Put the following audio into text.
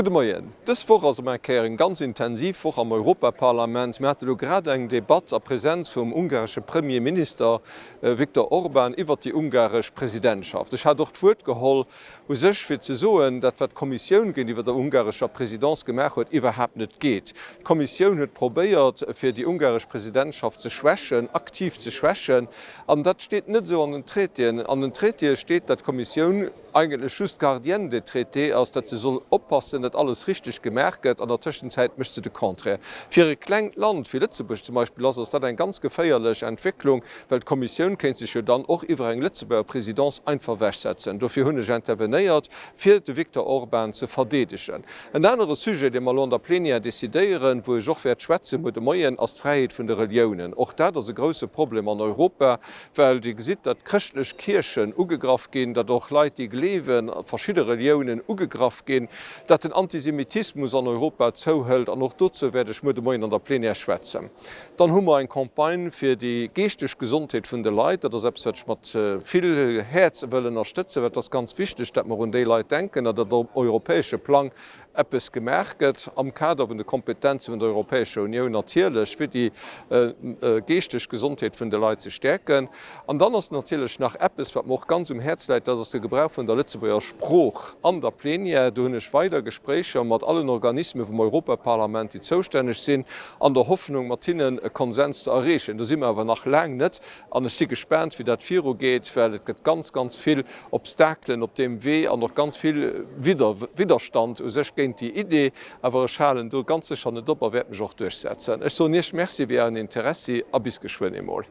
Gudde Moien. Dës Woch ass erëm eng Kéier eng ganz intensiv Woch am Europaparlament. Mir hate lo grad eng Debatt a Präsenz vum ungaresche Premierminister Viktor Orban iwwert déi ungaresch Presidentschaft. Ech hat och d'Wuert geholl u sech fir ze soen, dat wat d'Kommissioun géintiwwer der ungarescher Présidence gemaach huet, iwwerhaapt net geet. D'Kommissioun huet probéiert fir déi ungaresch Presidentschaft ze schwächen, aktiv ze schwächen, an dat steet net esou an den Traitéen. An den Traitéë steet, dat d'Kommissioun, eigentlech just Gardienne des traités ass, datt se soll oppassen, datt alles richteg gemaach gëtt, an der Tëschenzäit mécht se de Contraire. Fir e klengt Land wéi Lëtzebuerg zum Beispill ass, ass dat eng ganz geféierlech Entwécklung, well d'Kommissioun kéint sech jo dann och iwwer eng Lëtzebuerger Présidence einfach ewechsetzen. Dofir hunn ech intervenéiert, fir de Viktor Orban ze verdeedegen. En anere Sujet, dee mer elo an der Plénière decidéieren, wou ech och wäert schwätzen muer de Moien, ass d'Fräiheet vun de Reliounen. Och dat ass e grouse Problem an Europa, Well Dir gesitt, datt chrëschtlech Kierchen ugegraff ginn, datt och Leit, déi gleewen, verschidde Reliounen ugegraff ginn, datt den Antisemitismus an Europa zouhëlt. An och dozou wäert ech muer de Moien an der Plenière schwätzen. Dann hu mer eng Campagne fir déi geeschteg Gesondheet vun de Leit. Dat ass eppes, wat ech mat vill Häerz wëll ënnerstëtzen, well et ass ganz wichteg, datt mer un déi Leit denken a datt op europäesche Plang eppes gemaach gëtt, am Kader vun de Kompetenze vun der Europäescher Unioun natierlech, fir déi geeschteg Gesondheet vun de Leit ze stäerken. An dann ass natierlech nach eppes, wat mer och ganz um Häerz läit, dat ass de Gebrauch vun der Lëtzebuerger Sprooch an der Plenière. Do hunn ech weider Gespréicher mat allen Organisme vum Europaparlament, déi zoustänneg sinn, an der Hoffnung, mat hinnen e Konsens ze erreechen. Do si mer awer nach laang net. An ech si gespaant, wéi dat virugeet, well et gëtt ganz, ganz vill Obstakelen op deem Wee an och ganz vill Widderstand u sech géint déi Idee. Awer ech halen do ganz sécher net op a wäert mech och duerchsetzen. Ech soen Iech Merci fir Ären Interessi a bis geschwënn eemol.